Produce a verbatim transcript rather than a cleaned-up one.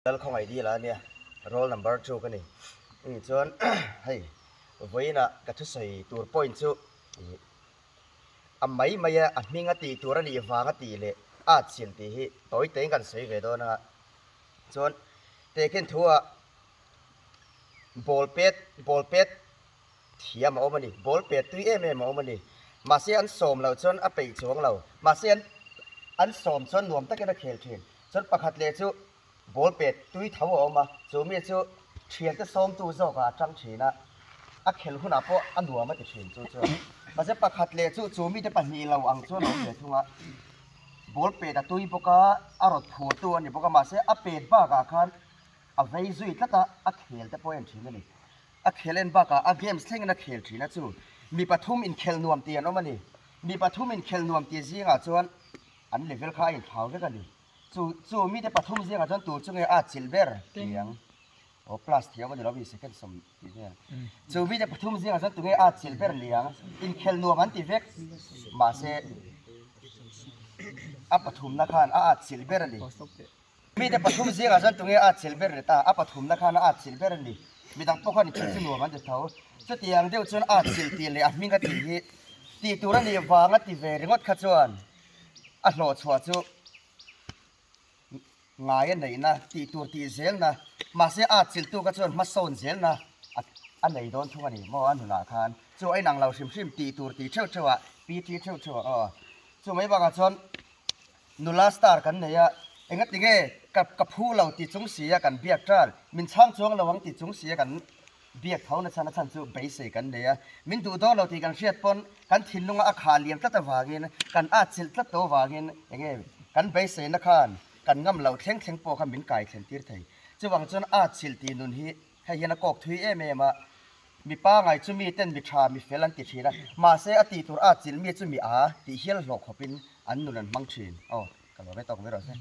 Lalkhawngaidila nia, roll number two ka nih. Chuan hei, vawiina ka thusawi tur point chu, a mai maia a hming a tih tur a nih vang a tih leh a chil tih hi tawi tein kan sawi ve dawn a. Chuan tekhin thu a, ball pet, ball pet thiam a awm a ni, ball pet tui em em a awm a ni. Mahse an sawm lo chuan a peih chuang lo. Mahse an, an sawm chuan nuam takin a khel ṭhin. Chuan pakhat leh chu ball pet tui tho a awm a, chu mi chu ṭhiante sawmtu zawka a ṭang ṭhin a, a khel hunah pawh a nuam a ti ṭhin chu chuan. Mahse pakhat leh chu, chu mite pahnih lo ang chuan a awm ve thung a. Ball pet a tui bawk a, a rawt phurtu a ni bawk a, mahse a pet bakah khan a vei zui tlat a, a khel te pawh a en ṭhin a ni. A khel en bakah a games thlengin a khel ṭhin a chu. Mi pathum inkhel nuam ti an awm a ni. Mi pathum inkhel nuam ti zingah chuan an level kha a inthlau vek a ni. Chu, chu mite pathum zingah chuan tur chu nge a chil ber liang. Aw, plus thiam a ni lo, mi second sawm ti vel. Chu mite pathum zingah chuan tu nge a chil ber liang. Inkhel nuam an ti vek. Mahse a pathumna khan a, a chil ber a ni. Mite pathum zingah chuan tu nge a chil ber le ta, a pathumna khan a chil ber a ni. Midang pawh khan thil chu nuam an ti tho. Chutiang deuh chuan a chil tih leh a hming a tih hi tih tur a nih vang a ti ve ringawt kha chuan a hlawh chhuah chu ngai a neihna, tih tur tih zelna, mahse a chiltu kha chuan hmasawn zelna a, a nei dawn thung a ni maw a nunah khan. Chu a inang lo hrim hrim, tih tur tih theuh theuh a, P T theuh theuh a, aw. Chu mai bakah chuan nula star kan nei a, engatinge ka, ka phu lo ti chung si a kan biak tan, min chhang chuang lo ang ti chung si a kan biak tho nachhan a chhan chu beisei kan nei a. Min duh dawn lo ti kan hriat pawn kan thinlunga a kha liam tlat avangin, kan a chilh tlat tho vangin, enge kan beiseina khan kan ngam lo thleng thleng pawh kha min kai thlen tir thei. Chuvang chuan a chilh tih nun hi hei hian a kawk thui em em a. Mi pangngai chu mi ten mi ṭha mi fel an ti ṭhin a. Mahse a tih tur a chilh mi chu mi a tih hial hlawh khawpin an nun an hmang ṭhin. Aw, ka lo ve tawk ve rawh se.